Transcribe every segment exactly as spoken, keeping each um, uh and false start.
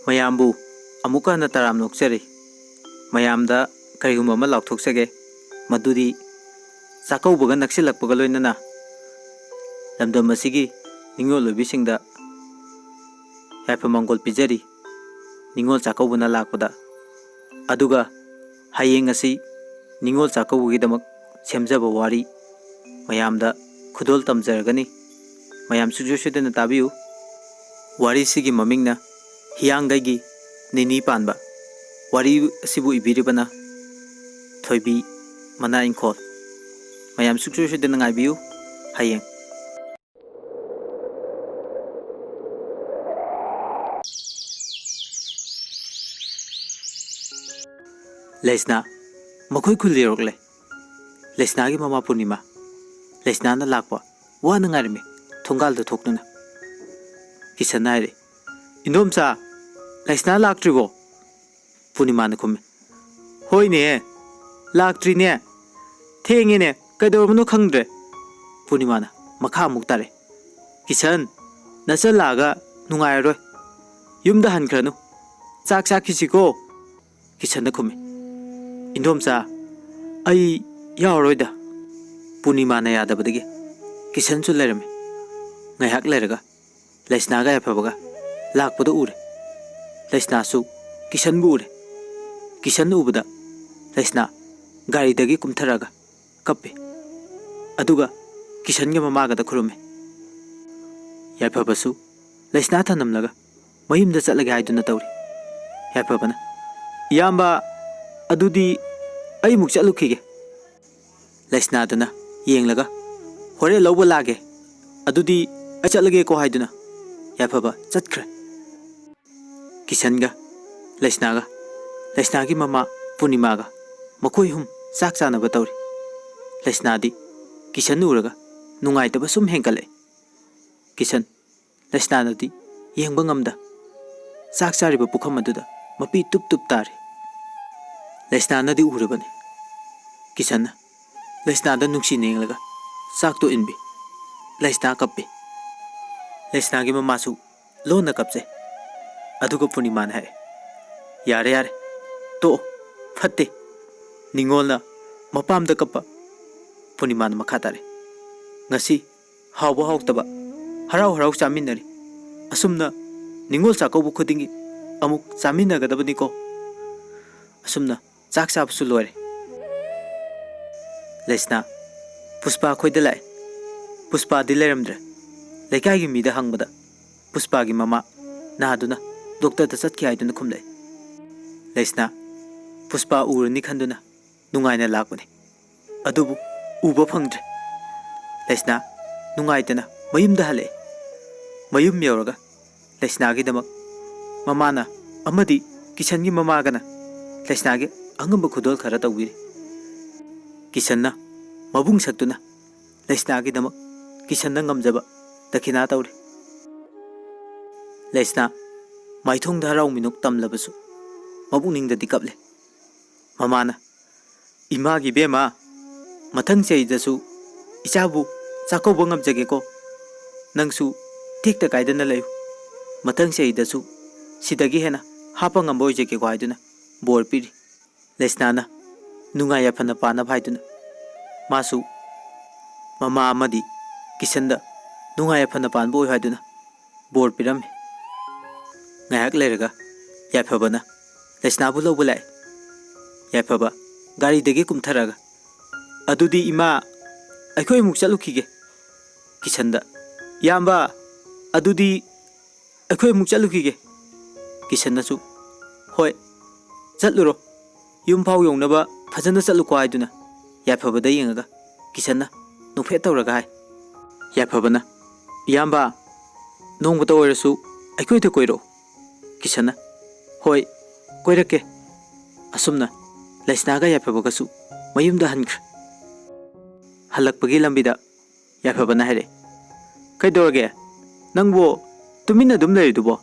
ꯃꯌꯥꯝꯕꯨ ꯑꯃꯨꯛꯀ ꯍꯟꯅ ꯇꯔꯥꯝꯅ ꯑꯣꯛꯆꯔꯤ꯫ ꯃꯌꯥꯝꯗ ꯀꯔꯤꯒꯨꯝꯕ ꯑꯃ ꯂꯥꯎꯊꯣꯛꯆꯒꯦ, ꯃꯗꯨꯗꯤ ꯆꯥꯛꯀꯧꯕꯒ ꯅꯛꯁꯤꯜꯂꯛꯄꯒ ꯂꯣꯏꯅꯅ ꯂꯝꯗꯝ ꯑꯁꯤꯒꯤ ꯅꯤꯡꯉꯣꯜ ꯑꯣꯏꯕꯤꯁꯤꯡꯗ ꯌꯥꯏꯐ ꯃꯪꯒꯣꯜ ꯄꯤꯖꯔꯤ꯫ ꯅꯤꯡꯉꯣꯜ ꯆꯥꯛꯀꯧꯕꯅ ꯂꯥꯛꯄꯗ, ꯑꯗꯨꯒ ꯍꯌꯦꯡ ꯑꯁꯤ ꯅꯤꯡꯉꯣꯜ ꯆꯥꯛꯀꯧꯕꯒꯤꯗꯃꯛ ꯁꯦꯝꯖꯕ ꯋꯥꯔꯤ ꯃꯌꯥꯝꯗ ꯈꯨꯗꯣꯜ ꯇꯝꯖꯔꯒꯅꯤ꯫ ꯃꯌꯥꯝ ꯁꯨꯡꯁꯣꯏ ꯁꯣꯏꯗꯅ ꯇꯥꯕꯤꯌꯨ꯫ ꯋꯥꯔꯤꯁꯤꯒꯤ ꯃꯃꯤꯡꯅ ꯍꯤꯌꯥꯡꯒꯩꯒꯤ ꯅꯤꯅꯤ ꯄꯥꯟꯕ꯫ ꯋꯥꯔꯤ ꯑꯁꯤꯕꯨ ꯏꯕꯤꯔꯤꯕꯅ ꯊꯣꯏꯕꯤ ꯃꯅꯥ ꯏꯪꯈꯣꯜ꯫ ꯃꯌꯥꯝ ꯁꯨꯡꯁꯣꯏ ꯁꯣꯏꯗꯅ ꯉꯥꯏꯕꯤꯌꯨ꯫ ꯍꯌꯦꯡ ꯂꯩꯁꯅꯥ ꯃꯈꯣꯏ ꯈꯨꯜ ꯌꯧꯔꯛꯂꯦ꯫ ꯂꯩꯁꯅꯥꯒꯤ ꯃꯃꯥ ꯄꯨꯔꯅꯤꯃꯥ꯫ ꯂꯩꯁꯅꯥꯅ ꯂꯥꯛꯄ ꯋꯥꯅ ꯉꯥꯏꯔꯝꯃꯤ ꯊꯣꯡꯒꯥꯜꯗ ꯊꯣꯛꯇꯨꯅ꯫ ꯀꯤꯁꯟꯅ ꯍꯥꯏꯔꯦ, "ꯏꯟꯗꯣꯝꯆꯥ, ꯂꯩꯁꯅꯥ ꯂꯥꯛꯇ꯭ꯔꯤꯕꯣ?" ꯄꯨꯔꯅꯤꯃꯥꯅ ꯈꯨꯝꯃꯤ, "ꯍꯣꯏꯅꯦ, ꯂꯥꯛꯇ꯭ꯔꯤꯅꯦ꯫ ꯊꯦꯡꯉꯦꯅꯦ, ꯀꯩꯗꯧꯔꯕꯅꯣ ꯈꯪꯗ꯭ꯔꯦ꯫" ꯄꯨꯔꯅꯤꯃꯥꯅ ꯃꯈꯥ ꯑꯃꯨꯛ ꯇꯥꯔꯦ, "ꯀꯤꯁꯟ, ꯅꯆꯜ ꯂꯥꯛꯑꯒ ꯅꯨꯡꯉꯥꯏꯔꯔꯣꯏ꯫ ꯌꯨꯝꯗ ꯍꯟꯈ꯭ꯔꯅꯨ꯫ ꯆꯥꯛ ꯆꯥꯈꯤꯁꯤꯀꯣ?" ꯀꯤꯁꯟꯅ ꯈꯨꯝꯃꯤ, "ꯏꯟꯗꯣꯝꯆꯥ, ꯑꯩ ꯌꯥꯎꯔꯔꯣꯏꯗ꯫" ꯄꯨꯔꯅꯤꯃꯥꯅ ꯌꯥꯗꯕꯗꯒꯤ ꯀꯤꯁꯟꯁꯨ ꯂꯩꯔꯝꯃꯤ꯫ ꯉꯥꯏꯍꯥꯛ ꯂꯩꯔꯒ ꯂꯩꯁꯅꯥꯒ ꯌꯥꯏꯐꯕꯒ ꯂꯥꯛꯄꯗ ꯎꯔꯦ꯫ ꯂꯩꯁꯅꯥꯁꯨ ꯀꯤꯁꯟꯕꯨ ꯎꯔꯦ꯫ ꯀꯤꯁꯟ ꯎꯕꯗ ꯂꯩꯁꯅꯥ ꯒꯥꯔꯤꯗꯒꯤ ꯀꯨꯝꯊꯔꯛꯑꯒ ꯀꯞꯄꯤ꯫ ꯑꯗꯨꯒ ꯀꯤꯁꯟꯒꯤ ꯃꯃꯥꯒꯗ ꯈꯨꯔꯨꯝꯃꯤ꯫ ꯌꯥꯏꯐꯕꯁꯨ ꯂꯩꯁꯅꯥ ꯊꯅꯝꯂꯒ ꯃꯌꯨꯝꯗ ꯆꯠꯂꯒꯦ ꯍꯥꯏꯗꯨꯅ ꯇꯧꯔꯤ꯫ ꯌꯥꯏꯐꯕꯅ, "ꯏꯌꯥꯝꯕ, ꯑꯗꯨꯗꯤ ꯑꯩ ꯑꯃꯨꯛ ꯆꯠꯂꯨꯈꯤꯒꯦ꯫" ꯂꯩꯁꯅꯥꯗꯨꯅ ꯌꯦꯡꯂꯒ, "ꯍꯣꯔꯦꯟ ꯂꯧꯕ ꯂꯥꯛꯑꯒꯦ, ꯑꯗꯨꯗꯤ ꯑꯩ ꯆꯠꯂꯒꯦꯀꯣ" ꯍꯥꯏꯗꯨꯅ ꯌꯥꯏꯐꯕ ꯆꯠꯈ꯭ꯔꯦ꯫ ꯀꯤꯁꯟꯒ ꯂꯩꯁꯅꯥꯒ, ꯂꯩꯁꯅꯥꯒꯤ ꯃꯃꯥ ꯄꯨꯔꯅꯤꯃꯥꯒ ꯃꯈꯣꯏ ꯑꯍꯨꯝ ꯆꯥꯛ ꯆꯥꯅꯕ ꯇꯧꯔꯤ꯫ ꯂꯩꯁꯅꯥꯗꯤ ꯀꯤꯁꯟ ꯎꯔꯒ ꯅꯨꯡꯉꯥꯏꯇꯕ ꯁꯨꯝ ꯍꯦꯟꯒꯠꯂꯛꯏ꯫ ꯀꯤꯁꯟ ꯂꯩꯁꯅꯥꯅꯗꯤ ꯌꯦꯡꯕ ꯉꯝꯗ ꯆꯥꯛ ꯆꯥꯔꯤꯕ ꯄꯨꯈꯝ ꯑꯗꯨꯗ ꯃꯄꯤ ꯇꯨꯞ ꯇꯨꯞ ꯇꯥꯔꯤ꯫ ꯂꯩꯁꯅꯥꯅꯗꯤ ꯎꯔꯕꯅꯤ꯫ ꯀꯤꯁꯟꯅ ꯂꯩꯁꯅꯥꯗ ꯅꯨꯡꯁꯤꯅ ꯌꯦꯡꯂꯒ ꯆꯥꯛꯇꯣ ꯏꯟꯕꯤ꯫ ꯂꯩꯁꯅꯥ ꯀꯞꯄꯤ꯫ ꯂꯩꯁꯅꯥꯒꯤ ꯃꯃꯥꯁꯨ ꯂꯣꯟꯅ ꯀꯞꯆꯩ꯫ ꯑꯗꯨꯒ ꯄꯨꯔꯅꯤꯃꯥꯅ ꯍꯥꯏꯔꯦ, "ꯌꯥꯔꯦ, ꯌꯥꯔꯦ, ꯇꯣꯛꯑꯣ, ꯐꯠꯇꯦ꯫ ꯅꯤꯉꯣꯜꯅ ꯃꯄꯥꯝꯗ ꯀꯞꯄ"꯫ ꯄꯨꯔꯅꯤꯃꯥꯅ ꯃꯈꯥ ꯇꯥꯔꯦ, "ꯉꯁꯤ ꯍꯥꯎꯕ ꯍꯥꯎꯇꯕ, ꯍꯔꯥꯎ ꯍꯔꯥꯎ ꯆꯥꯃꯤꯟꯅꯔꯤ꯫ ꯑꯁꯨꯝꯅ ꯅꯤꯉꯣꯜ ꯆꯥꯛꯀꯧꯕ ꯈꯨꯗꯤꯡꯒꯤ ꯑꯃꯨꯛ ꯆꯥꯃꯤꯟꯅꯒꯗꯕꯅꯤꯀꯣ"꯫ ꯑꯁꯨꯝꯅ ꯆꯥꯛ ꯆꯥꯕꯁꯨ ꯂꯣꯏꯔꯦ꯫ ꯂꯩꯁꯅꯥ ꯄꯨꯁꯄꯥ ꯈꯣꯏꯗ ꯂꯥꯛꯑꯦ꯫ ꯄꯨꯁꯄꯥꯗꯤ ꯂꯩꯔꯝꯗ꯭ꯔꯦ꯫ ꯂꯩꯀꯥꯏꯒꯤ ꯃꯤꯗ ꯍꯪꯕꯗ ꯄꯨꯁꯄꯥꯒꯤ ꯃꯃꯥ ꯅꯥꯗꯨꯅ ꯗꯣꯛꯇꯔꯗ ꯆꯠꯈꯤ ꯍꯥꯏꯗꯨꯅ ꯈꯨꯝꯂꯛꯏ꯫ ꯂꯩꯁꯅꯥ ꯄꯨꯁꯄꯥ ꯎꯔꯅꯤ ꯈꯟꯗꯨꯅ ꯅꯨꯡꯉꯥꯏꯅ ꯂꯥꯛꯄꯅꯤ꯫ ꯑꯗꯨꯕꯨ ꯎꯕ ꯐꯪꯗ꯭ꯔꯦ꯫ ꯂꯩꯁꯅꯥ ꯅꯨꯡꯉꯥꯏꯇꯅ ꯃꯌꯨꯝꯗ ꯍꯜꯂꯛꯑꯦ꯫ ꯃꯌꯨꯝ ꯌꯧꯔꯒ ꯂꯩꯁꯅꯥꯒꯤꯗꯃꯛ ꯃꯃꯥꯅ ꯑꯃꯗꯤ ꯀꯤꯁꯟꯒꯤ ꯃꯃꯥꯒꯅ ꯂꯩꯁꯅꯥꯒꯤ ꯑꯉꯝꯕ ꯈꯨꯗꯣꯜ ꯈꯔ ꯇꯧꯕꯤꯔꯤ꯫ ꯀꯤꯁꯟꯅ ꯃꯕꯨꯡ ꯁꯛꯇꯨꯅ ꯂꯩꯁꯅꯥꯒꯤꯗꯃꯛ ꯀꯤꯁꯟꯅ ꯉꯝꯖꯕ ꯗꯈꯤꯅꯥ ꯇꯧꯔꯤ꯫ ꯂꯩꯁꯅꯥ ꯃꯥꯏꯊꯣꯡꯗ ꯍꯔꯥꯎ ꯃꯤꯅꯣꯛ ꯇꯝꯂꯕꯁꯨ ꯃꯄꯨꯛꯅꯤꯡꯗꯗꯤ ꯀꯞꯂꯦ꯫ ꯃꯃꯥꯅ, "ꯏꯃꯥꯒꯤ ꯏꯕꯦꯝꯃ, ꯃꯊꯪ ꯆꯍꯤꯗꯁꯨ ꯏꯆꯥꯕꯨ ꯆꯥꯛꯀꯧꯕ ꯉꯝꯖꯒꯦꯀꯣ꯫ ꯅꯪꯁꯨ ꯇꯦꯛꯇ ꯀꯥꯏꯗꯅ ꯂꯩꯌꯨ꯫ ꯃꯊꯪ ꯆꯍꯤꯗꯁꯨ ꯁꯤꯗꯒꯤ ꯍꯦꯟꯅ ꯍꯥꯞꯄ ꯉꯝꯕ ꯑꯣꯏꯖꯒꯦꯀꯣ" ꯍꯥꯏꯗꯨꯅ ꯕꯣꯔ ꯄꯤꯔꯤ꯫ ꯂꯩꯁꯅꯥꯅ ꯅꯨꯡꯉꯥꯏ ꯌꯥꯏꯐꯅ ꯄꯥꯟꯅꯕ ꯍꯥꯏꯗꯨꯅ ꯃꯥꯁꯨ ꯃꯃꯥ ꯑꯃꯗꯤ ꯀꯤꯁꯟꯗ ꯅꯨꯡꯉꯥꯏ ꯌꯥꯏꯐꯅ ꯄꯥꯟꯕ ꯑꯣꯏꯌꯨ ꯍꯥꯏꯗꯨꯅ ꯕꯣꯔ ꯄꯤꯔꯝꯃꯤ꯫ ꯉꯥꯏꯍꯥꯛ ꯂꯩꯔꯒ ꯌꯥꯏꯐꯕꯅ ꯂꯩꯁꯅꯥꯕꯨ ꯂꯧꯕ ꯂꯥꯛꯑꯦ꯫ ꯌꯥꯏꯐꯕ ꯒꯥꯔꯤꯗꯒꯤ ꯀꯨꯝꯊꯔꯒ, "ꯑꯗꯨꯗꯤ ꯏꯃꯥ, ꯑꯩꯈꯣꯏ ꯑꯃꯨꯛ ꯆꯠꯂꯨꯈꯤꯒꯦ"꯫ ꯀꯤꯁꯟꯗ, "ꯏꯌꯥꯝꯕ, ꯑꯗꯨꯗꯤ ꯑꯩꯈꯣꯏ ꯑꯃꯨꯛ ꯆꯠꯂꯨꯈꯤꯒꯦ"꯫ ꯀꯤꯁꯟꯅꯁꯨ, "ꯍꯣꯏ, ꯆꯠꯂꯨꯔꯣ꯫ ꯌꯨꯝ ꯐꯥꯎ ꯌꯧꯅꯕ ꯐꯖꯅ ꯆꯠꯂꯨꯀꯣ" ꯍꯥꯏꯗꯨꯅ ꯌꯥꯏꯐꯕꯗ ꯌꯦꯡꯉꯒ ꯀꯤꯁꯟꯅ ꯅꯣꯛꯐꯦꯠ ꯇꯧꯔꯒ ꯍꯥꯏ꯫ ꯌꯥꯏꯐꯕꯅ, "ꯏꯌꯥꯝꯕ, ꯅꯣꯡꯃꯇ ꯑꯣꯏꯔꯁꯨ ꯑꯩꯈꯣꯏꯗ ꯀꯣꯏꯔꯛꯎ"꯫ ꯀꯤꯁꯟꯅ, "ꯍꯣꯏ, ꯀꯣꯏꯔꯛꯀꯦ"꯫ ꯑꯁꯨꯝꯅ ꯂꯩꯁꯅꯥꯒ ꯌꯥꯏꯐꯕꯒꯁꯨ ꯃꯌꯨꯝꯗ ꯍꯟꯈ꯭ꯔꯦ꯫ ꯍꯜꯂꯛꯄꯒꯤ ꯂꯝꯕꯤꯗ ꯌꯥꯏꯐꯕꯅ ꯍꯥꯏꯔꯛꯑꯦ, "ꯀꯩꯗꯧꯔꯒꯦ? ꯅꯪꯕꯨ ꯇꯨꯃꯤꯟꯅ ꯑꯗꯨꯝ ꯂꯩꯔꯤꯗꯨꯕꯣ?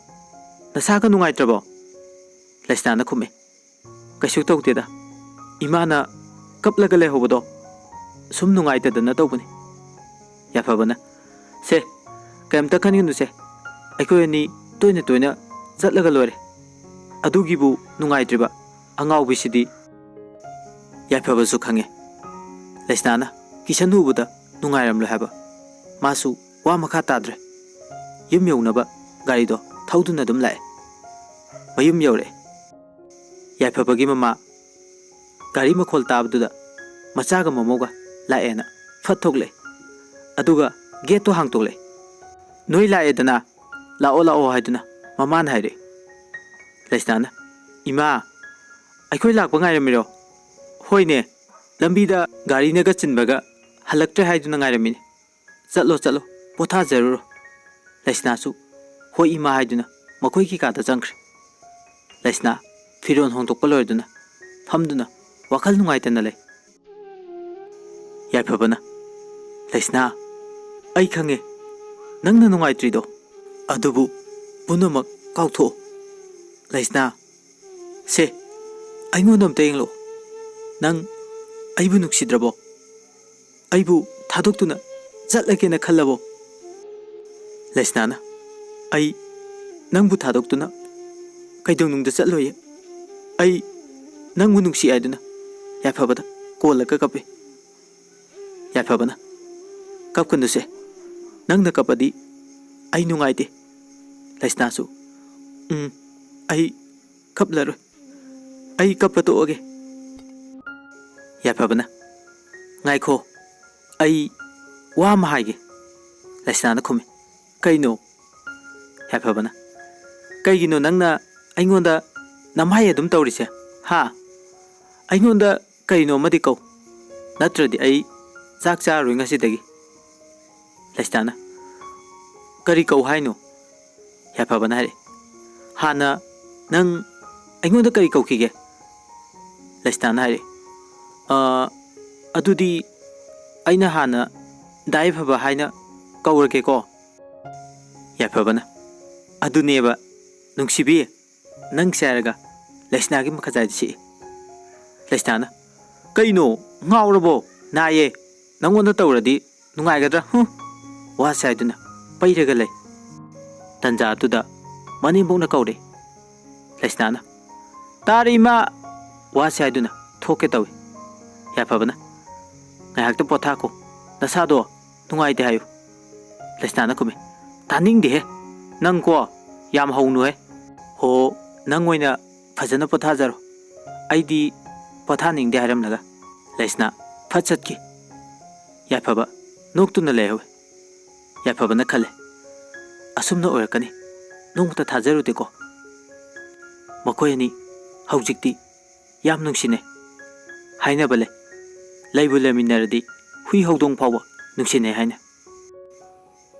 ꯅꯁꯥꯒ ꯅꯨꯡꯉꯥꯏꯇ꯭ꯔꯕꯣ?" ꯂꯩꯁꯅꯥꯅ ꯈꯨꯝꯃꯦ, "ꯀꯩꯁꯨ ꯇꯧꯗꯦꯗ꯫ ꯏꯃꯥꯅ ꯀꯞꯂꯒ ꯂꯩꯍꯧꯕꯗꯣ ꯁꯨꯝ ꯅꯨꯡꯉꯥꯏꯇꯗꯅ ꯇꯧꯕꯅꯤ"꯫ ꯌꯥꯏꯐꯕꯅ, "ꯁꯦ, ꯀꯩꯝꯇ ꯈꯟꯒꯅꯨꯁꯦ꯫ ꯑꯩꯈꯣꯏ ꯑꯅꯤ ꯇꯣꯏꯅ ꯇꯣꯏꯅ ꯆꯠꯂꯒ ꯂꯣꯏꯔꯦ꯫ ꯑꯗꯨꯒꯤꯕꯨ ꯅꯨꯡꯉꯥꯏꯇ꯭ꯔꯤꯕ ꯑꯉꯥꯎꯕꯤꯁꯤꯗꯤ꯫ ꯌꯥꯏꯐꯕꯁꯨ ꯈꯪꯉꯦ ꯂꯩꯁꯅꯥꯅ ꯀꯤꯁꯟ ꯎꯕꯗ ꯅꯨꯡꯉꯥꯏꯔꯝꯂꯣꯏ ꯍꯥꯏꯕ꯫ ꯃꯥꯁꯨ ꯋꯥ ꯃꯈꯥ ꯇꯥꯗ꯭ꯔꯦ꯫ ꯌꯨꯝ ꯌꯧꯅꯕ ꯒꯥꯔꯤꯗꯣ ꯊꯧꯗꯨꯅ ꯑꯗꯨꯝ ꯂꯥꯛꯑꯦ꯫ ꯃꯌꯨꯝ ꯌꯧꯔꯛꯑꯦ꯫ ꯌꯥꯏꯐꯕꯒꯤ ꯃꯃꯥ ꯒꯥꯔꯤ ꯃꯈꯣꯜ ꯇꯥꯕꯗꯨꯗ ꯃꯆꯥꯒ ꯃꯃꯧꯒ ꯂꯥꯛꯑꯦꯅ ꯐꯠ ꯊꯣꯛꯂꯛꯑꯦ꯫ ꯑꯗꯨꯒ ꯒꯦꯠꯇꯣ ꯍꯥꯡꯇꯣꯛꯂꯛꯑꯦ꯫ "ꯅꯣꯏ ꯂꯥꯛꯑꯦꯗꯅ, ꯂꯥꯛꯑꯣ ꯂꯥꯛꯑꯣ" ꯍꯥꯏꯗꯨꯅ ꯃꯃꯥꯅ ꯍꯥꯏꯔꯛꯑꯦ꯫ ꯂꯩꯁꯅꯥꯅ, "ꯏꯃꯥ, ꯑꯩꯈꯣꯏ ꯂꯥꯛꯄ ꯉꯥꯏꯔꯝꯃꯤꯔꯣ?" "ꯍꯣꯏꯅꯦ, ꯂꯝꯕꯤꯗ ꯒꯥꯔꯤꯅꯒ ꯆꯤꯟꯕꯒ ꯍꯜꯂꯛꯇ꯭ꯔꯦ ꯍꯥꯏꯗꯨꯅ ꯉꯥꯏꯔꯝꯃꯤꯅꯦ꯫ ꯆꯠꯂꯣ ꯆꯠꯂꯣ, ꯄꯣꯊꯥꯖꯔꯨꯔꯣ꯫" ꯂꯩꯁꯅꯥꯁꯨ "ꯍꯣꯏ ꯏꯃꯥ" ꯍꯥꯏꯗꯨꯅ ꯃꯈꯣꯏꯒꯤ ꯀꯥꯗ ꯆꯪꯈ꯭ꯔꯦ꯫ ꯂꯩꯁꯅꯥ ꯐꯤꯔꯣꯜ ꯍꯣꯡꯗꯣꯛꯄ ꯂꯣꯏꯔꯗꯨꯅ ꯐꯝꯗꯨꯅ ꯋꯥꯈꯜ ꯅꯨꯡꯉꯥꯏꯇꯅ ꯂꯩ꯫ ꯌꯥꯏꯐꯕꯅ, "ꯂꯩꯁꯅꯥ, ꯑꯩ ꯈꯪꯉꯦ ꯅꯪꯅ ꯅꯨꯡꯉꯥꯏꯇ꯭ꯔꯤꯗꯣ, ꯑꯗꯨꯕꯨ ꯄꯨꯝꯅꯃꯛ ꯀꯥꯎꯊꯣꯛꯑꯣ꯫ ꯂꯩꯁꯅꯥ, ꯁꯦ, ꯑꯩꯉꯣꯟꯗ ꯑꯝꯇ ꯌꯦꯡꯂꯛꯑꯣ꯫ ꯅꯪ ꯑꯩꯕꯨ ꯅꯨꯡꯁꯤꯗ꯭ꯔꯕꯣ? ꯑꯩꯕꯨ ꯊꯥꯗꯣꯛꯇꯨꯅ ꯆꯠꯂꯒꯦꯅ ꯈꯜꯂꯕꯣ?" ꯂꯩꯁꯅꯥꯅ, "ꯑꯩ ꯅꯪꯕꯨ ꯊꯥꯗꯣꯛꯇꯨꯅ ꯀꯩꯗꯧꯅꯨꯡꯗ ꯆꯠꯂꯣꯏꯌꯦ꯫ ꯑꯩ ꯅꯪꯕꯨ ꯅꯨꯡꯁꯤ" ꯍꯥꯏꯗꯨꯅ ꯌꯥꯏꯐꯕꯗ ꯀꯣꯜꯂꯒ ꯀꯞꯄꯤ꯫ ꯌꯥꯏꯐꯕꯅ, "ꯀꯞꯀꯅꯨꯁꯦ, ꯅꯪꯅ ꯀꯞꯄꯗꯤ ꯑꯩ ꯅꯨꯡꯉꯥꯏꯇꯦ꯫" ꯂꯩꯁꯅꯥꯁꯨ, "ꯎꯝ, ꯑꯩ ꯀꯞꯂꯔꯣꯏ꯫ ꯑꯩ ꯀꯞꯄ ꯇꯣꯛꯑꯒꯦ꯫" ꯌꯥꯏꯐꯕꯅ, "ꯉꯥꯏꯈꯣ, ꯑꯩ ꯋꯥ ꯑꯃ ꯍꯥꯏꯒꯦ꯫" ꯂꯩꯁꯅꯥꯅ ꯈꯨꯝꯃꯤ꯫ "ꯀꯩꯅꯣ?" ꯌꯥꯏꯐꯕꯅ, "ꯀꯩꯒꯤꯅꯣ ꯅꯪꯅ ꯑꯩꯉꯣꯟꯗ ꯅꯝꯍꯥꯏ ꯑꯗꯨꯝ ꯇꯧꯔꯤꯁꯦ? ꯍꯥ? ꯑꯩꯉꯣꯟꯗ ꯀꯔꯤꯅꯣ ꯑꯃꯗꯤ ꯀꯧ, ꯅꯠꯇ꯭ꯔꯗꯤ ꯑꯩ ꯆꯥꯛ ꯆꯥꯔꯔꯣꯏ ꯉꯁꯤꯗꯒꯤ꯫" ꯂꯩꯁꯅꯥꯅ, "ꯀꯔꯤ ꯀꯧ ꯍꯥꯏꯅꯣ?" ꯌꯥꯏꯐꯕꯅ ꯍꯥꯏꯔꯛꯏ꯫ "ꯍꯥꯟꯅ ꯅꯪ ꯑꯩꯉꯣꯟꯗ ꯀꯔꯤ ꯀꯧꯈꯤꯒꯦ?" ꯂꯩꯁꯅꯥꯅ ꯍꯥꯏꯔꯛꯏ꯫ "ꯑ, ꯑꯗꯨꯗꯤ ꯑꯩꯅ ꯍꯥꯟꯅ ꯗꯥ ꯌꯥꯏꯐꯕ ꯍꯥꯏꯅ ꯀꯧꯔꯒꯦꯀꯣ꯫" ꯌꯥꯏꯐꯕꯅ, "ꯑꯗꯨꯅꯦꯕ, ꯅꯨꯡꯁꯤꯕꯤ, ꯅꯪꯁꯦ" ꯍꯥꯏꯔꯒ ꯂꯩꯁꯅꯥꯒꯤ ꯃꯈꯖꯥꯏꯗ ꯁꯤꯛꯏ꯫ ꯂꯩꯁꯅꯥꯅ, "ꯀꯩꯅꯣ, ꯉꯥꯎꯔꯕꯣ? ꯅꯥꯏꯌꯦ, ꯅꯪꯉꯣꯟꯗ ꯇꯧꯔꯗꯤ ꯅꯨꯡꯉꯥꯏꯒꯗ꯭ꯔꯥ? ꯍꯨꯝ!" ꯋꯥꯁꯦ ꯍꯥꯏꯗꯨꯅ ꯄꯩꯔꯒ ꯂꯩ꯫ ꯇꯟꯖꯥꯗꯨꯗ ꯃꯅꯦꯝꯕꯣꯛꯅ ꯀꯧꯔꯦ꯫ ꯂꯩꯁꯅꯥꯅ, "ꯇꯥꯔꯦ ꯏꯃꯥ!" ꯋꯥꯁꯦ ꯍꯥꯏꯗꯨꯅ ꯊꯣꯛꯀꯦ ꯇꯧꯏ꯫ ꯌꯥꯏꯐꯕꯅ, "ꯉꯥꯏꯍꯥꯛꯇ ꯄꯣꯊꯥꯀꯣ, ꯅꯁꯥꯗꯣ ꯅꯨꯡꯉꯥꯏꯇꯦ ꯍꯥꯏꯌꯨ꯫" ꯂꯩꯁꯅꯥꯅ ꯈꯨꯝꯃꯤ, "ꯇꯥꯅꯤꯡꯗꯦꯍꯦ, ꯅꯪꯀꯣ ꯌꯥꯝ ꯍꯧꯅꯨꯍꯦ꯫ ꯍꯣ, ꯅꯪ ꯑꯣꯏꯅ ꯐꯖꯅ ꯄꯣꯊꯥꯖꯔꯣ, ꯑꯩꯗꯤ ꯄꯣꯊꯥꯅꯤꯡꯗꯦ" ꯍꯥꯏꯔꯝꯂꯒ ꯂꯩꯁꯅꯥ ꯐꯠ ꯆꯠꯈꯤ꯫ ꯌꯥꯏꯐꯕ ꯅꯣꯛꯇꯨꯅ ꯂꯩꯍꯧꯏ꯫ ꯌꯥꯏꯐꯕꯅ ꯈꯜꯂꯦ, "ꯑꯁꯨꯝꯅ ꯑꯣꯏꯔꯛꯀꯅꯤ, ꯅꯣꯡꯃꯇ ꯊꯥꯖꯔꯨꯗꯦꯀꯣ꯫" ꯃꯈꯣꯏ ꯑꯅꯤ ꯍꯧꯖꯤꯛꯇꯤ ꯌꯥꯝ ꯅꯨꯡꯁꯤꯅꯩ꯫ ꯍꯥꯏꯅꯕ ꯂꯩ, "ꯂꯩꯕꯨ ꯂꯩꯃꯤꯟꯅꯔꯗꯤ ꯍꯨꯏ ꯍꯧꯗꯣꯡ ꯐꯥꯎꯕ ꯅꯨꯡꯁꯤꯅꯩ" ꯍꯥꯏꯅ꯫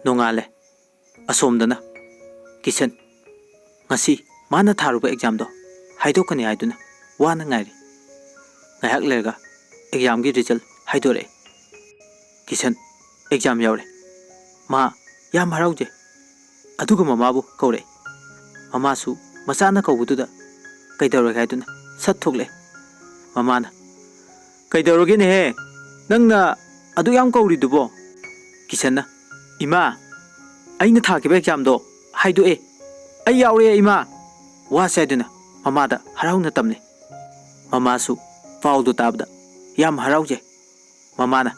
ꯅꯣꯡꯉꯥꯜꯂꯦ꯫ ꯑꯁꯣꯝꯗꯅ ꯀꯤꯁꯟ ꯉꯁꯤ ꯃꯥꯅ ꯊꯥꯔꯨꯕ ꯑꯦꯛꯖꯥꯝꯗꯣ ꯍꯥꯏꯗꯣꯛꯀꯅꯤ ꯍꯥꯏꯗꯨꯅ ꯋꯥꯅ ꯉꯥꯏꯔꯤ꯫ ꯉꯥꯏꯍꯥꯛ ꯂꯩꯔꯒ ꯑꯦꯛꯖꯥꯝꯒꯤ ꯔꯤꯖꯜ ꯍꯥꯏꯗꯣꯔꯛꯑꯦ꯫ ꯀꯤꯁꯟ ꯑꯦꯛꯖꯥꯝ ꯌꯥꯎꯔꯦ꯫ ꯃꯥ ꯌꯥꯝ ꯍꯔꯥꯎꯖꯩ꯫ ꯑꯗꯨꯒ ꯃꯃꯥꯕꯨ ꯀꯧꯔꯛꯑꯦ꯫ ꯃꯃꯥꯁꯨ ꯃꯆꯥꯅ ꯀꯧꯕꯗꯨꯗ ꯀꯩꯗꯧꯔꯒꯦ ꯍꯥꯏꯗꯨꯅ ꯁꯠ ꯊꯣꯛꯂꯛꯑꯦ꯫ ꯃꯃꯥꯅ, "ꯀꯩꯗꯧꯔꯒꯦꯅꯦꯍꯦ? ꯅꯪꯅ ꯑꯗꯨ ꯌꯥꯝ ꯀꯧꯔꯤꯗꯨꯕꯣ?" ꯀꯤꯁꯟꯅ, "ꯏꯃꯥ, ꯑꯩꯅ ꯊꯥꯈꯤꯕ ꯑꯦꯛꯖꯥꯝꯗꯣ ꯍꯥꯏꯗꯣꯛꯑꯦ꯫ ꯑꯩ ꯌꯥꯎꯔꯦ ꯏꯃꯥ!" ꯋꯥꯁꯦ ꯍꯥꯏꯗꯨꯅ ꯃꯃꯥꯗ ꯍꯔꯥꯎꯅ ꯇꯝꯂꯦ꯫ ꯃꯃꯥꯁꯨ ꯄꯥꯎꯗꯨ ꯇꯥꯕꯗ ꯌꯥꯝ ꯍꯔꯥꯎꯖꯩ꯫ ꯃꯃꯥꯅ,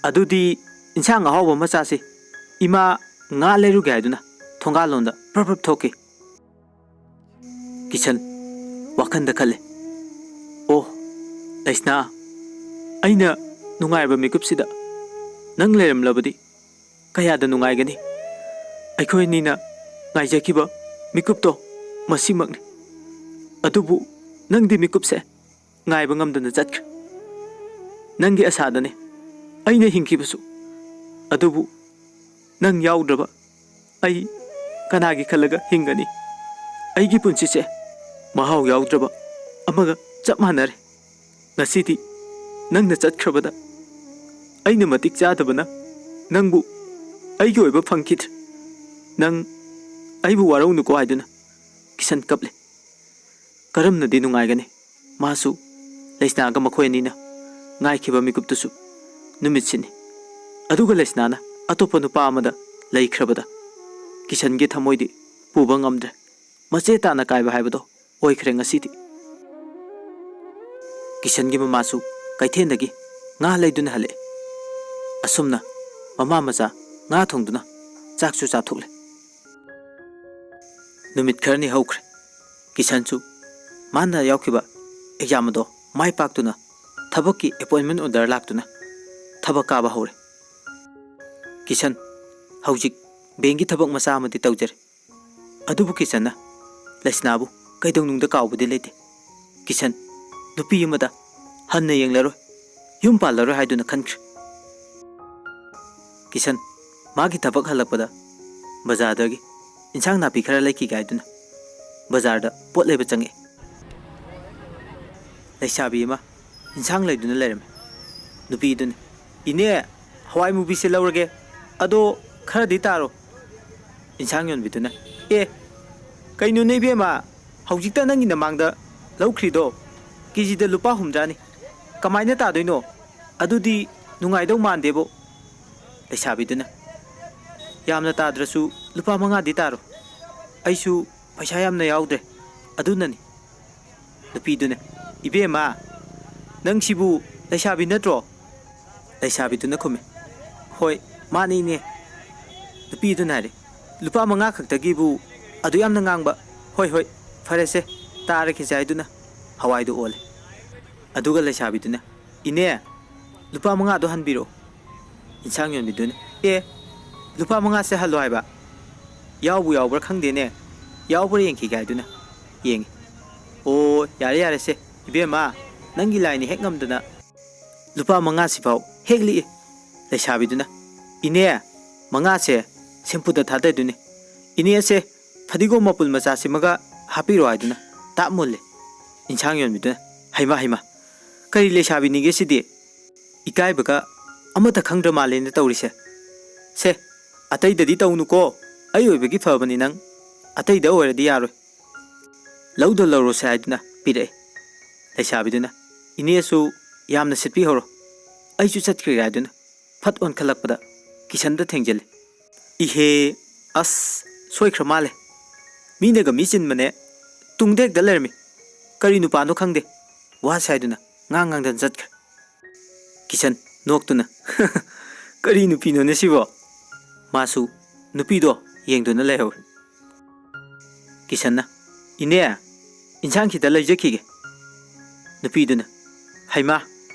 "ꯑꯗꯨꯗꯤ ꯏꯟꯁꯥꯡ ꯑꯍꯥꯎꯕ ꯑꯃ ꯆꯥꯁꯤ꯫ ꯏꯃꯥ ꯉꯥ ꯂꯩꯔꯨꯒꯦ" ꯍꯥꯏꯗꯨꯅ ꯊꯣꯡꯒꯥꯜꯂꯣꯝꯗ ꯄ꯭ꯔꯞ ꯄ꯭ꯔꯞ ꯊꯣꯛꯈꯤ꯫ ꯀꯤꯁꯟ ꯋꯥꯈꯟꯗ ꯈꯜꯂꯦ, "ꯑꯣ, ꯂꯩꯁꯅꯥ, ꯑꯩꯅ ꯅꯨꯡꯉꯥꯏꯔꯕ ꯃꯤꯀꯨꯞꯁꯤꯗ ꯅꯪ ꯂꯩꯔꯝꯂꯕꯗꯤ ꯀꯌꯥꯗ ꯅꯨꯡꯉꯥꯏꯒꯅꯤ꯫ ꯑꯩꯈꯣꯏ ꯑꯅꯤꯅ ꯉꯥꯏꯖꯈꯤꯕ ꯃꯤꯀꯨꯞꯇꯣ ꯃꯁꯤꯃꯛꯅꯤ꯫ ꯑꯗꯨꯕꯨ ꯅꯪꯗꯤ ꯃꯤꯀꯨꯞꯁꯦ ꯉꯥꯏꯕ ꯉꯝꯗꯅ ꯆꯠꯈ꯭ꯔꯦ꯫ ꯅꯪꯒꯤ ꯑꯁꯥꯗꯅꯦ ꯑꯩꯅ ꯍꯤꯡꯈꯤꯕꯁꯨ꯫ ꯑꯗꯨꯕꯨ ꯅꯪ ꯌꯥꯎꯗ꯭ꯔꯕ ꯑꯩ ꯀꯅꯥꯒꯤ ꯈꯜꯂꯒ ꯍꯤꯡꯒꯅꯤ? ꯑꯩꯒꯤ ꯄꯨꯟꯁꯤꯁꯦ ꯃꯍꯥꯎ ꯌꯥꯎꯗ꯭ꯔꯕ ꯑꯃꯒ ꯆꯞ ꯃꯥꯟꯅꯔꯦ꯫ ꯉꯁꯤꯗꯤ ꯅꯪꯅ ꯆꯠꯈ꯭ꯔꯕꯗ ꯑꯩꯅ ꯃꯇꯤꯛ ꯆꯥꯗꯕꯅ ꯅꯪꯕꯨ ꯑꯩꯒꯤ ꯑꯣꯏꯕ ꯐꯪꯈꯤꯗ꯭ꯔꯦ꯫ ꯅꯪ ꯑꯩꯕꯨ ꯋꯥꯔꯧꯅꯨꯀꯣ" ꯍꯥꯏꯗꯨꯅ ꯀꯤꯁꯟ ꯀꯞꯂꯦ꯫ ꯀꯔꯝꯅꯗꯤ ꯅꯨꯡꯉꯥꯏꯒꯅꯤ? ꯃꯥꯁꯨ ꯂꯩꯁꯅꯥꯒ ꯃꯈꯣꯏ ꯑꯅꯤꯅ ꯉꯥꯏꯈꯤꯕ ꯃꯤꯀꯨꯞꯇꯨꯁꯨ ꯅꯨꯃꯤꯠꯁꯤꯅꯤ꯫ ꯑꯗꯨꯒ ꯂꯩꯁꯅꯥꯅ ꯑꯇꯣꯞꯄ ꯅꯨꯄꯥ ꯑꯃꯗ ꯂꯩꯈ꯭ꯔꯕꯗ ꯀꯤꯁꯟꯒꯤ ꯊꯃꯣꯏꯗꯤ ꯄꯨꯕ ꯉꯝꯗ꯭ꯔꯦ꯫ ꯃꯆꯦ ꯇꯥꯅ ꯀꯥꯏꯕ ꯍꯥꯏꯕꯗꯣ ꯑꯣꯏꯈ꯭ꯔꯦ ꯉꯁꯤꯗꯤ꯫ ꯀꯤꯁꯟꯒꯤ ꯃꯃꯥꯁꯨ ꯀꯩꯊꯦꯜꯗꯒꯤ ꯉꯥ ꯂꯩꯗꯨꯅ ꯍꯜꯂꯛꯑꯦ꯫ ꯑꯁꯨꯝꯅ ꯃꯃꯥ ꯃꯆꯥ ꯉꯥ ꯊꯣꯡꯗꯨꯅ ꯆꯥꯛꯁꯨ ꯆꯥꯊꯣꯛꯂꯦ꯫ ꯅꯨꯃꯤꯠ ꯈꯔꯅꯤ ꯍꯧꯈ꯭ꯔꯦ꯫ ꯀꯤꯁꯟꯁꯨ ꯃꯥꯅ ꯌꯥꯎꯈꯤꯕ ꯑꯦꯛꯖꯥꯝ ꯑꯗꯣ ꯃꯥꯏ ꯄꯥꯛꯇꯨꯅ ꯊꯕꯛꯀꯤ ꯑꯦꯄꯣꯏꯟꯃꯦꯟ ꯑꯣꯔꯗꯔ ꯂꯥꯛꯇꯨꯅ ꯊꯕꯛ ꯀꯥꯕ ꯍꯧꯔꯦ꯫ ꯀꯤꯁꯟ ꯍꯧꯖꯤꯛ ꯕꯦꯡꯒꯤ ꯊꯕꯛ ꯃꯆꯥ ꯑꯃꯗꯤ ꯇꯧꯖꯔꯤ꯫ ꯑꯗꯨꯕꯨ ꯀꯤꯁꯟꯅ ꯂꯩꯁꯅꯥꯕꯨ ꯀꯩꯗꯧꯅꯨꯡꯗ ꯀꯥꯎꯕꯗꯤ ꯂꯩꯇꯦ꯫ ꯀꯤꯁꯟ ꯅꯨꯄꯤ ꯑꯃꯗ ꯍꯟꯅ ꯌꯦꯡꯂꯔꯣꯏ, ꯌꯨꯝ ꯄꯥꯜꯂꯔꯣꯏ ꯍꯥꯏꯗꯨꯅ ꯈꯟꯈ꯭ꯔꯦ꯫ ꯀꯤꯁꯟ ꯃꯥꯒꯤ ꯊꯕꯛ ꯍꯜꯂꯛꯄꯗ ꯕꯖꯥꯔꯗꯒꯤ ꯏꯟꯁꯥꯡ ꯅꯥꯄꯤ ꯈꯔ ꯂꯩꯈꯤꯒꯦ ꯍꯥꯏꯗꯨꯅ ꯕꯖꯥꯔꯗ ꯄꯣꯠ ꯂꯩꯕ ꯆꯪꯉꯛꯑꯦ꯫ ꯂꯩꯁꯥꯕꯤ ꯑꯃ ꯏꯟꯁꯥꯡ ꯂꯩꯗꯨꯅ ꯂꯩꯔꯝꯃꯤ꯫ ꯅꯨꯄꯤꯗꯨꯅ, "ꯏꯅꯦ, ꯍꯋꯥꯏ ꯃꯨꯕꯤꯁꯦ ꯂꯧꯔꯒꯦ, ꯑꯗꯣ ꯈꯔꯗꯤ ꯇꯥꯔꯣ꯫" ꯏꯟꯁꯥꯡ ꯌꯣꯟꯕꯤꯗꯨꯅ, "ꯑꯦ, ꯀꯩꯅꯣꯅꯦ ꯏꯕꯦꯝꯃ, ꯍꯧꯖꯤꯛꯇ ꯅꯪꯒꯤ ꯅꯃꯥꯡꯗ ꯂꯧꯈ꯭ꯔꯤꯗꯣ ꯀꯦꯖꯤꯗ ꯂꯨꯄꯥ ꯍꯨꯝꯗ꯭ꯔꯥꯅꯤ, ꯀꯃꯥꯏꯅ ꯇꯥꯗꯣꯏꯅꯣ? ꯑꯗꯨꯗꯤ ꯅꯨꯡꯉꯥꯏꯗꯧ ꯃꯥꯟꯗꯦꯕꯣ꯫" ꯂꯩꯁꯥꯕꯤꯗꯨꯅ, "ꯌꯥꯝꯅ ꯇꯥꯗ꯭ꯔꯁꯨ ꯂꯨꯄꯥ ꯃꯉꯥꯗꯤ ꯇꯥꯔꯣ, ꯑꯩꯁꯨ ꯄꯩꯁꯥ ꯌꯥꯝꯅ ꯌꯥꯎꯗ꯭ꯔꯦ, ꯑꯗꯨꯅꯅꯤ꯫" ꯅꯨꯄꯤꯗꯨꯅ, "ꯏꯕꯦꯝꯃ, ꯅꯪꯁꯤꯕꯨ ꯂꯩꯁꯥꯕꯤ ꯅꯠꯇ꯭ꯔꯣ?" ꯂꯩꯁꯥꯕꯤꯗꯨꯅ ꯈꯨꯝꯃꯤ, "ꯍꯣꯏ, ꯃꯥꯅꯤ ꯏꯅꯦ꯫" ꯅꯨꯄꯤꯗꯨꯅ ꯍꯥꯏꯔꯦ, "ꯂꯨꯄꯥ ꯃꯉꯥ ꯈꯛꯇꯒꯤꯕꯨ ꯑꯗꯨ ꯌꯥꯝꯅ ꯉꯥꯡꯕ꯫ ꯍꯣꯏ, ꯍꯣꯏ, ꯐꯔꯦꯁꯦ, ꯇꯥꯔꯒꯦꯁꯦ" ꯍꯥꯏꯗꯨꯅ ꯍꯋꯥꯏꯗꯨ ꯑꯣꯜꯂꯦ꯫ ꯑꯗꯨꯒ ꯂꯩꯁꯥꯕꯤꯗꯨꯅ, "ꯏꯅꯦ, ꯂꯨꯄꯥ ꯃꯉꯥꯗꯣ ꯍꯟꯕꯤꯔꯛꯑꯣ꯫" ꯏꯟꯁꯥꯡ ꯌꯣꯟꯕꯤꯗꯨꯅ, "ꯑꯦ, ꯂꯨꯄꯥ ꯃꯉꯥꯁꯦ ꯍꯜꯂꯣ ꯍꯥꯏꯕ? ꯌꯥꯎꯕꯨ ꯌꯥꯎꯕ꯭ꯔꯥ ꯈꯪꯗꯦꯅꯦ, ꯌꯥꯎꯕ꯭ꯔꯥ ꯌꯦꯡꯈꯤꯒꯦ" ꯍꯥꯏꯗꯨꯅ ꯌꯦꯡꯉꯤ꯫ "ꯑꯣ, ꯌꯥꯔꯦ ꯌꯥꯔꯦꯁꯦ ꯏꯕꯦꯝꯃ, ꯅꯪꯒꯤ ꯂꯥꯏꯅ ꯍꯦꯛ ꯉꯝꯗꯅ ꯂꯨꯄꯥ ꯃꯉꯥꯁꯤꯐꯥꯎ ꯍꯦꯛ ꯂꯤꯛꯏ꯫" ꯂꯩꯁꯥꯕꯤꯗꯨꯅ, "ꯏꯅꯦ, ꯃꯉꯥꯁꯦ ꯁꯦꯝꯄꯨꯗ ꯊꯥꯗꯗꯣꯏꯅꯤ꯫ ꯏꯅꯦꯁꯦ ꯐꯗꯤꯒꯣꯝ ꯃꯄꯨꯜ ꯃꯆꯥꯁꯤꯃꯒ ꯍꯥꯞꯄꯤꯔꯣ" ꯍꯥꯏꯗꯨꯅ ꯇꯥꯞ ꯃꯨꯜꯂꯦ꯫ ꯏꯟꯁꯥꯡ ꯌꯣꯟꯕꯤꯗꯨꯅ, "ꯍꯩꯃꯥ ꯍꯩꯃꯥ, ꯀꯔꯤ ꯂꯩꯁꯥꯕꯤꯅꯤꯒꯦ ꯁꯤꯗꯤ? ꯏꯀꯥꯏꯕꯒ ꯑꯃꯠꯇ ꯈꯪꯗ꯭ꯔ ꯃꯥꯜꯂꯦꯅ ꯇꯧꯔꯤꯁꯦ꯫ ꯁꯦ, ꯑꯇꯩꯗꯗꯤ ꯇꯧꯅꯨꯀꯣ, ꯑꯩ ꯑꯣꯏꯕꯒꯤ ꯐꯕꯅꯤ ꯅꯪ꯫ ꯑꯇꯩꯗ ꯑꯣꯏꯔꯗꯤ ꯌꯥꯔꯣꯏ꯫" ꯂꯧꯗ ꯂꯧꯔꯣꯁꯦ ꯍꯥꯏꯗꯨꯅ ꯄꯤꯔꯛꯑꯦ꯫ ꯂꯩꯁꯥꯕꯤꯗꯨꯅ, "ꯏꯅꯦꯁꯨ ꯌꯥꯝꯅ ꯁꯤꯠꯄꯤꯍꯧꯔꯣ, ꯑꯩꯁꯨ ꯆꯠꯈ꯭ꯔꯒꯦ" ꯍꯥꯏꯗꯨꯅ ꯐꯠ ꯑꯣꯟꯈꯠꯂꯛꯄꯗ ꯀꯤꯁꯟꯗ ꯊꯦꯡꯖꯤꯜꯂꯤ꯫ "ꯏꯍꯦ, ꯑꯁ, ꯁꯣꯏꯈ꯭ꯔ ꯃꯥꯜꯂꯦ꯫ ꯃꯤꯅꯒ ꯃꯤ ꯆꯤꯟꯕꯅꯦ, ꯇꯨꯡꯗ ꯍꯦꯛꯇ ꯂꯩꯔꯝꯃꯤ꯫ ꯀꯔꯤ ꯅꯨꯄꯥꯅꯣ ꯈꯪꯗꯦ, ꯋꯥꯁꯦ ꯍꯥꯏꯗꯨꯅ ꯉꯥꯡ ꯉꯥꯡꯗꯅ ꯆꯠꯈ꯭ꯔꯦ꯫ ꯀꯤꯁꯟ ꯅꯣꯛꯇꯨꯅ, "ꯀꯔꯤ ꯅꯨꯄꯤꯅꯣꯅꯦ ꯁꯤꯕꯣ?" ꯃꯥꯁꯨ ꯅꯨꯄꯤꯗꯣ ꯌꯦꯡꯗꯨꯅ ꯂꯩꯍꯧꯏ꯫ ꯀꯤꯁꯟꯅ, "ꯏꯅꯦ, ꯏꯟꯁꯥꯡ ꯈꯤꯇ ꯂꯩꯖꯈꯤꯒꯦ꯫" ꯅꯨꯄꯤꯗꯨꯅ, "ꯍꯩꯃꯥ,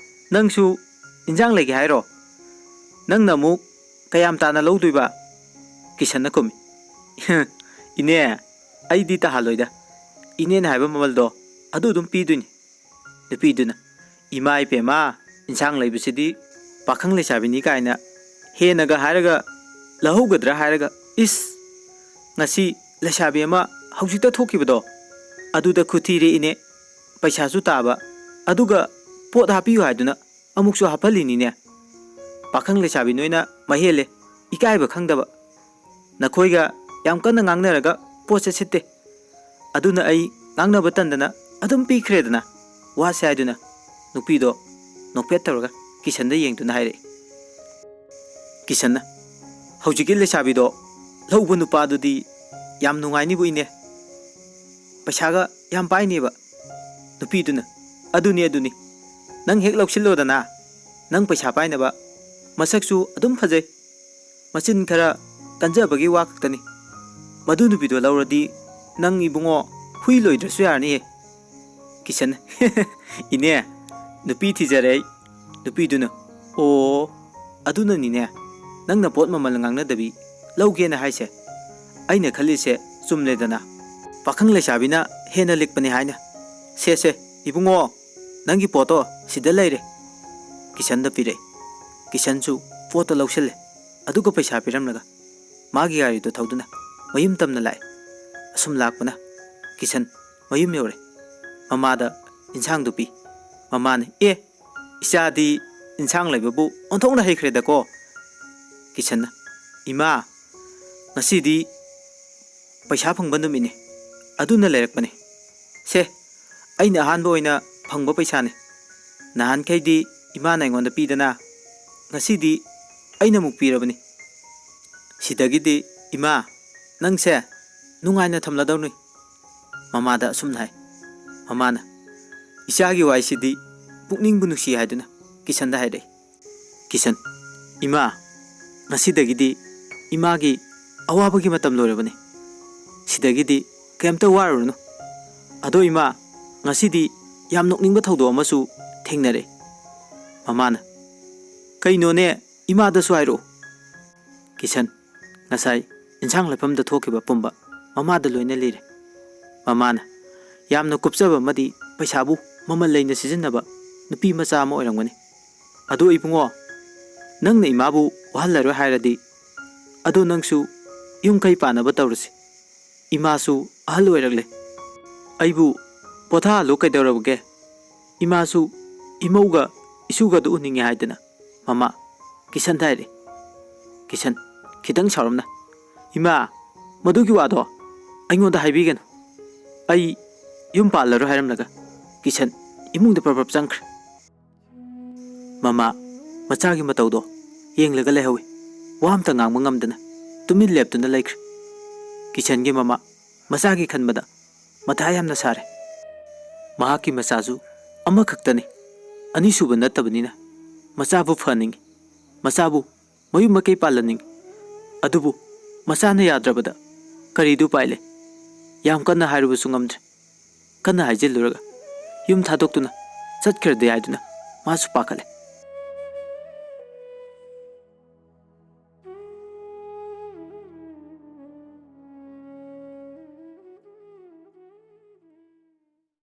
ꯅꯪꯁꯨ ꯏꯟꯁꯥꯡ ꯂꯩꯒꯦ ꯍꯥꯏꯔꯣ? ꯅꯪꯅ ꯑꯃꯨꯛ ꯀꯌꯥꯝ ꯇꯥꯅ ꯂꯧꯗꯣꯏꯕ?" ꯀꯤꯁꯟꯅ ꯈꯨꯝꯃꯤ, "ꯏꯅꯦ, ꯑꯩꯗꯤ ꯇꯥꯍꯜꯂꯣꯏꯗ꯫ ꯏꯅꯦꯅ ꯍꯥꯏꯕ ꯃꯃꯜꯗꯣ ꯑꯗꯨ ꯑꯗꯨꯝ ꯄꯤꯗꯣꯏꯅꯤ꯫" ꯅꯨꯄꯤꯗꯨꯅ, "ꯏꯃꯥ ꯏꯄꯦꯝꯃ, ꯏꯟꯁꯥꯡ ꯂꯩꯕꯁꯤꯗꯤ ꯄꯥꯈꯪ ꯂꯩꯁꯥꯕꯤꯅꯤ ꯀꯥꯏꯅ ꯍꯦꯟꯅꯒ ꯍꯥꯏꯔꯒ ꯂꯧꯍꯧꯒꯗ꯭ꯔꯥ ꯍꯥꯏꯔꯒ, ꯏꯁ! ꯉꯁꯤ ꯂꯩꯁꯥꯕꯤ ꯑꯃ ꯍꯧꯖꯤꯛꯇ ꯊꯣꯛꯈꯤꯕꯗꯣ, ꯑꯗꯨꯗ ꯈꯨꯊꯤꯔꯦ ꯏꯅꯦ꯫ ꯄꯩꯁꯥꯁꯨ ꯇꯥꯕ, ꯑꯗꯨꯒ ꯄꯣꯠ ꯍꯥꯞꯄꯤꯌꯨ ꯍꯥꯏꯗꯨꯅ ꯑꯃꯨꯛꯁꯨ ꯍꯥꯞꯍꯜꯂꯤꯅꯤꯅꯦ꯫ ꯄꯥꯈꯪ ꯂꯩꯁꯥꯕꯤ ꯅꯣꯏꯅ ꯃꯍꯦꯜꯂꯦ, ꯏꯀꯥꯏꯕ ꯈꯪꯗꯕ꯫ ꯅꯈꯣꯏꯒ ꯌꯥꯝ ꯀꯟꯅ ꯉꯥꯡꯅꯔꯒ ꯄꯣꯠꯁꯦ ꯁꯤꯠꯇꯦ꯫ ꯑꯗꯨꯅ ꯑꯩ ꯉꯥꯡꯅꯕ ꯇꯟꯗꯅ ꯑꯗꯨꯝ ꯄꯤꯈ꯭ꯔꯦꯗꯅ꯫" ꯋꯥꯁꯦ ꯍꯥꯏꯗꯨꯅ ꯅꯨꯄꯤꯗꯣ ꯅꯣꯛꯐꯦꯠ ꯇꯧꯔꯒ ꯀꯤꯁꯟꯗ ꯌꯦꯡꯗꯨꯅ ꯍꯥꯏꯔꯛꯏ꯫ ꯀꯤꯁꯟꯅ, "ꯍꯧꯖꯤꯛꯀꯤ ꯂꯩꯁꯥꯕꯤꯗꯣ ꯂꯧꯕ ꯅꯨꯄꯥꯗꯨꯗꯤ ꯌꯥꯝ ꯅꯨꯡꯉꯥꯏꯅꯤꯕꯨ ꯏꯅꯦ꯫ ꯄꯩꯁꯥꯒ ꯌꯥꯝ ꯄꯥꯏꯅꯦꯕ꯫" ꯅꯨꯄꯤꯗꯨꯅ, "ꯑꯗꯨꯅꯤ, ꯑꯗꯨꯅꯤ꯫ ꯅꯪ ꯍꯦꯛ ꯂꯧꯁꯤꯜꯂꯣꯗꯅ꯫ ꯅꯪ ꯄꯩꯁꯥ ꯄꯥꯏꯅꯕ꯫ ꯃꯁꯛꯁꯨ ꯑꯗꯨꯝ ꯐꯖꯩ꯫ ꯃꯆꯤꯟ ꯈꯔ ꯀꯟꯖꯕꯒꯤ ꯋꯥ ꯈꯛꯇꯅꯤ꯫ ꯃꯗꯨ ꯅꯨꯄꯤꯗꯣ ꯂꯧꯔꯗꯤ ꯅꯪ ꯏꯕꯨꯡꯉꯣ ꯍꯨꯏ ꯂꯣꯏꯗ꯭ꯔꯁꯨ ꯌꯥꯔꯅꯤꯍꯦ꯫" ꯀꯤꯁꯟ, "ꯏꯅꯦ, ꯅꯨꯄꯤ ꯊꯤꯖꯔꯦ ꯑꯩ꯫" ꯅꯨꯄꯤꯗꯨꯅ, "ꯑꯣ, ꯑꯗꯨꯅꯅꯤꯅꯦ ꯅꯪꯅ ꯄꯣꯠ ꯃꯃꯜ ꯉꯥꯡꯅꯗꯕꯤ ꯂꯧꯒꯦꯅ ꯍꯥꯏꯁꯦ꯫ ꯑꯩꯅ ꯈꯜꯂꯤꯁꯦ ꯆꯨꯝꯂꯦꯗꯅ꯫ ꯄꯥꯈꯪ ꯂꯩꯁꯥꯕꯤꯅ ꯍꯦꯟꯅ ꯂꯤꯛꯄꯅꯤ ꯍꯥꯏꯅ꯫ ꯁꯦ, ꯁꯦ, ꯏꯕꯨꯡꯉꯣ, ꯅꯪꯒꯤ ꯄꯣꯠꯇꯣ ꯁꯤꯗ ꯂꯩꯔꯦ꯫" ꯀꯤꯁꯟꯗ ꯄꯤꯔꯛꯏ꯫ ꯀꯤꯁꯟꯁꯨ ꯄꯣꯠꯇꯣ ꯂꯧꯁꯤꯜꯂꯦ꯫ ꯑꯗꯨꯒ ꯄꯩꯁꯥ ꯄꯤꯔꯝꯂꯒ ꯃꯥꯒꯤ ꯒꯥꯔꯤꯗꯣ ꯊꯧꯗꯨꯅ ꯃꯌꯨꯝ ꯇꯝꯅ ꯂꯥꯛꯑꯦ꯫ ꯑꯁꯨꯝ ꯂꯥꯛꯄꯅ ꯀꯤꯁꯟ ꯃꯌꯨꯝ ꯌꯧꯔꯦ꯫ ꯃꯃꯥꯗ ꯏꯟꯁꯥꯡꯗꯨ ꯄꯤ꯫ ꯃꯃꯥꯅ, "ꯑꯦ, ꯏꯆꯥꯗꯤ ꯏꯟꯁꯥꯡ ꯂꯩꯕꯕꯨ ꯑꯣꯟꯊꯣꯛꯅ ꯍꯩꯈ꯭ꯔꯦꯗꯀꯣ꯫" ꯀꯤꯁꯟꯅ, "ꯏꯃꯥ, ꯉꯁꯤꯗꯤ ꯄꯩꯁꯥ ꯐꯪꯕ ꯅꯨꯃꯤꯠꯅꯤ, ꯑꯗꯨꯅ ꯂꯩꯔꯛꯄꯅꯤ꯫ ꯁꯦ, ꯑꯩꯅ ꯑꯍꯥꯟꯕ ꯑꯣꯏꯅ ꯐꯪꯕ ꯄꯩꯁꯥꯅꯤ꯫ ꯅꯍꯥꯟꯈꯩꯗꯤ ꯏꯃꯥꯅ ꯑꯩꯉꯣꯟꯗ ꯄꯤꯗꯅ, ꯉꯁꯤꯗꯤ ꯑꯩꯅ ꯑꯃꯨꯛ ꯄꯤꯔꯕꯅꯤ꯫ ꯁꯤꯗꯒꯤꯗꯤ ꯏꯃꯥ, ꯅꯪꯁꯦ ꯅꯨꯡꯉꯥꯏꯅ ꯊꯝꯂꯗꯧꯅꯤ꯫ ꯃꯃꯥꯗ ꯑꯁꯨꯝꯅ ꯍꯥꯏ꯫ ꯃꯃꯥꯅ, "ꯏꯆꯥꯒꯤ ꯋꯥꯏꯁꯤꯗꯤ ꯄꯨꯛꯅꯤꯡꯕꯨ ꯅꯨꯡꯁꯤ" ꯍꯥꯏꯗꯨꯅ ꯀꯤꯁꯟꯗ ꯍꯥꯏꯔꯛꯏ꯫ ꯀꯤꯁꯟ, "ꯏꯃꯥ, ꯉꯁꯤꯗꯒꯤꯗꯤ ꯏꯃꯥꯒꯤ ꯑꯋꯥꯕꯒꯤ ꯃꯇꯝ ꯂꯣꯏꯔꯕꯅꯤ꯫ ꯁꯤꯗꯒꯤꯗꯤ ꯀꯩꯝꯇ ꯋꯥꯔꯨꯔꯅꯨ꯫ ꯑꯗꯣ ꯏꯃꯥ, ꯉꯁꯤꯗꯤ ꯌꯥꯝ ꯅꯣꯛꯅꯤꯡꯕ ꯊꯧꯗꯣꯛ ꯑꯃꯁꯨ ꯊꯦꯡꯅꯔꯦ꯫" ꯃꯃꯥꯅ, "ꯀꯩꯅꯣꯅꯦ? ꯏꯃꯥꯗꯁꯨ ꯍꯥꯏꯔꯛꯑꯣ꯫" ꯀꯤꯁꯟ, ꯉꯁꯥꯏ ꯏꯟꯁꯥꯡ ꯂꯩꯐꯝꯗ ꯊꯣꯛꯈꯤꯕ ꯄꯨꯝꯕ ꯃꯃꯥꯗ ꯂꯣꯏꯅ ꯂꯤꯔꯦ꯫ ꯃꯃꯥꯅ, "ꯌꯥꯝꯅ ꯀꯨꯞꯆꯕ ꯑꯃꯗꯤ ꯄꯩꯁꯥꯕꯨ ꯃꯃꯜ ꯂꯩꯅ ꯁꯤꯖꯤꯟꯅꯕ ꯅꯨꯄꯤ ꯃꯆꯥ ꯑꯃ ꯑꯣꯏꯔꯝꯒꯅꯤ꯫ ꯑꯗꯣ ꯏꯕꯨꯡꯉꯣ, ꯅꯪꯅ ꯏꯃꯥꯕꯨ ꯋꯥꯍꯜꯂꯔꯣꯏ ꯍꯥꯏꯔꯗꯤ, ꯑꯗꯣ ꯅꯪꯁꯨ ꯌꯨꯝ ꯀꯩ ꯄꯥꯟꯅꯕ ꯇꯧꯔꯁꯤ꯫ ꯏꯃꯥꯁꯨ ꯑꯍꯜ ꯑꯣꯏꯔꯛꯂꯦ꯫ ꯑꯩꯕꯨ ꯄꯣꯊꯥꯍꯜꯂꯨ ꯀꯩꯗꯧꯔꯕꯒꯦ? ꯏꯃꯥꯁꯨ ꯏꯃꯧꯒ ꯏꯁꯨꯒꯗꯨ ꯎꯅꯤꯡꯉꯦ" ꯍꯥꯏꯗꯅ ꯃꯃꯥ ꯀꯤꯁꯟꯗ ꯍꯥꯏꯔꯛꯏ꯫ ꯀꯤꯁꯟ, ꯈꯤꯇꯪ ꯁꯥꯎꯔꯞꯅ, "ꯏꯃꯥ, ꯃꯗꯨꯒꯤ ꯋꯥꯗꯣ ꯑꯩꯉꯣꯟꯗ ꯍꯥꯏꯕꯤꯒꯅꯨ꯫ ꯑꯩ ꯌꯨꯝ ꯄꯥꯜꯂꯔꯣꯏ" ꯍꯥꯏꯔꯝꯂꯒ ꯀꯤꯁꯟ ꯏꯃꯨꯡꯗ ꯄ꯭ꯔꯞ ꯄ꯭ꯔꯞ ꯆꯪꯈ꯭ꯔꯦ꯫ ꯃꯃꯥ ꯃꯆꯥꯒꯤ ꯃꯇꯧꯗꯣ ꯌꯦꯡꯂꯒ ꯂꯩꯍꯧꯏ꯫ ꯋꯥ ꯑꯝꯇ ꯉꯥꯡꯕ ꯉꯝꯗꯅ ꯇꯨꯃꯤꯟ ꯂꯦꯞꯇꯨꯅ ꯂꯩꯈ꯭ꯔꯦ꯫ ꯀꯤꯁꯟꯒꯤ ꯃꯃꯥ ꯃꯆꯥꯒꯤ ꯈꯟꯕꯗ ꯃꯊꯥ ꯌꯥꯝꯅ ꯁꯥꯔꯦ꯫ ꯃꯍꯥꯛꯀꯤ ꯃꯆꯥꯁꯨ ꯑꯃꯈꯛꯇꯅꯤ, ꯑꯅꯤꯁꯨꯕ ꯅꯠꯇꯕꯅꯤꯅ ꯃꯆꯥꯕꯨ ꯐꯍꯟꯅꯤꯡꯏ, ꯃꯆꯥꯕꯨ ꯃꯌꯨꯝ ꯃꯀꯩ ꯄꯥꯜꯍꯟꯅꯤꯡꯏ꯫ ꯑꯗꯨꯕꯨ ꯃꯆꯥꯅ ꯌꯥꯗ꯭ꯔꯕꯗ ꯀꯔꯤꯗꯤ ꯎꯄꯥꯏ ꯂꯩ? ꯌꯥꯝ ꯀꯟꯅ ꯍꯥꯏꯔꯨꯕꯁꯨ ꯉꯝꯗ꯭ꯔꯦ꯫ ꯀꯟꯅ ꯍꯥꯏꯖꯤꯜꯂꯨꯔꯒ ꯌꯨꯝ ꯊꯥꯗꯣꯛꯇꯨꯅ ꯆꯠꯈ꯭ꯔꯗꯤ ꯍꯥꯏꯗꯨꯅ ꯃꯥꯁꯨ ꯄꯥꯈꯠꯂꯦ꯫